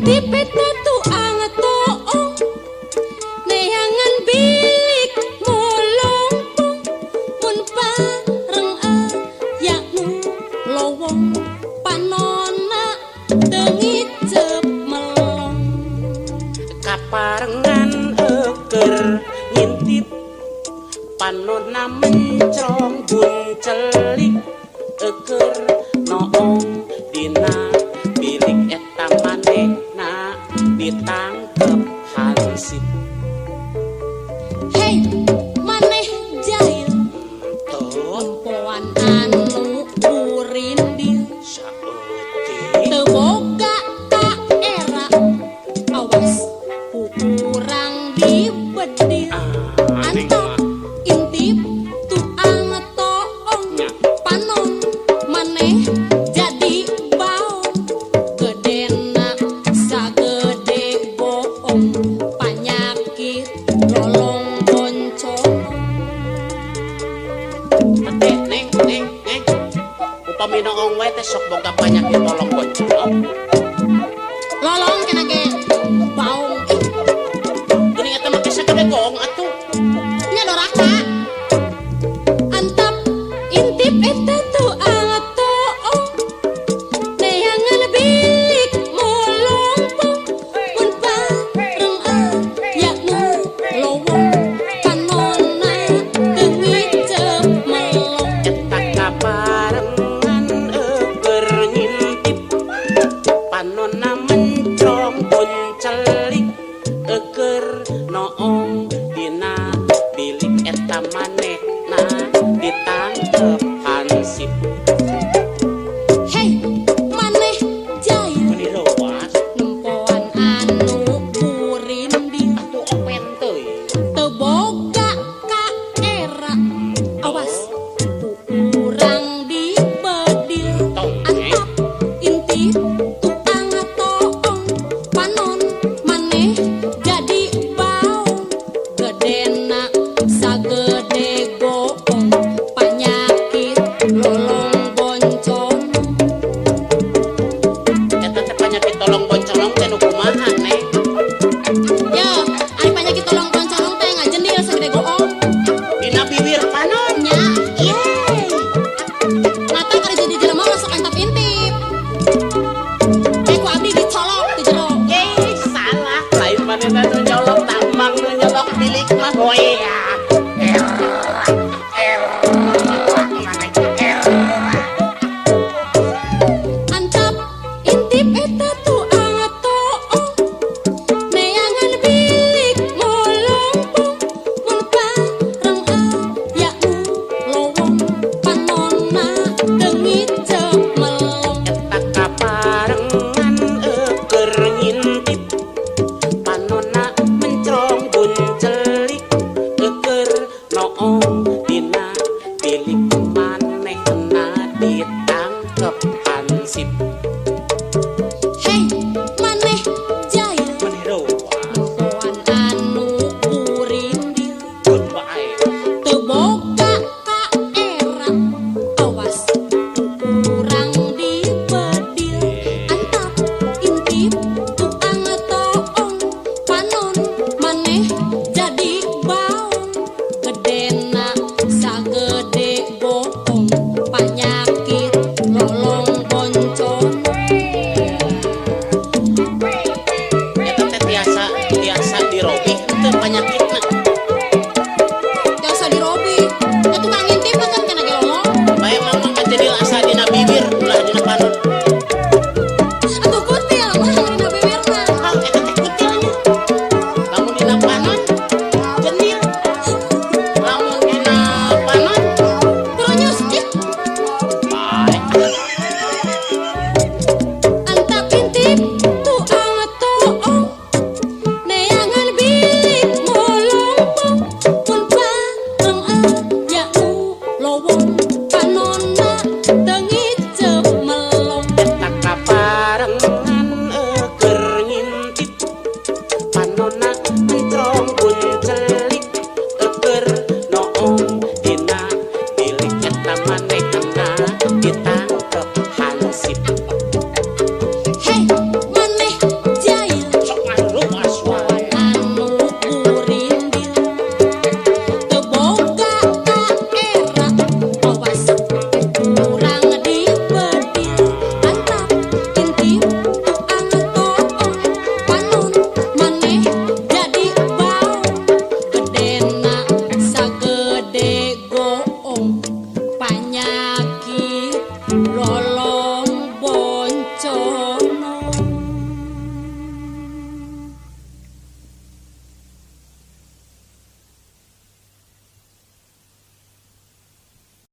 Intip eta tuang toong neangan bilik molongpong mun bareng aya nu lowong panonna teu ngiceup melong. Kaparengan eukeur ngintip panonna mencrong buncelik eukeur noong dina bilik eta manehna ditangkep hansip. Hei maneh jahil Tuh nempoan anu burindil saeutik teu boga kaera awas ku urang dibedil. Ah, neng Antap mah. Intip tuang toong Nya. Panon maneh jadi baong gedena sagede boong panyakit lolong boncolong. Teh, neng, neng, neng. Upami noong wae teh sok boga panyakit lolong boncolong. Lolong kena ge baong ih. Geuning eta mah sagede goong atuh. Nya doraka. Antap intip eta tuang toong neangan bilik molongpong mun bareng aya nu lowong panonna teu ngiceup melong. Eta kaparengan eukeur ngintip panonna mencrong buncelik eukeur noong dina bilik eta manehna ditangkep hansip. Hei maneh jahil Meuni leuwas nempoan anu burindil atuh open teuing. Teu boga kaera awas ku urang dibedil. Tong, neng. Antap intip tuang toong panon maneh jadi baong gedena sagede goong panyakit lolong boncolong. Eta teh panyakit tolong boncolong teh nu kumaha, neng? Yo, ari panyakit tolong boncolong teh ngajendil sagede goong. Dina bibir panon. Nya. Yeay. Mata kali jadi jelema masuk antap intip. Ku abdi dicolok di jero. Eh, salah. Lain manehna nu nyolok tambang nu nyolok bilik mah goeak. Antap intip eta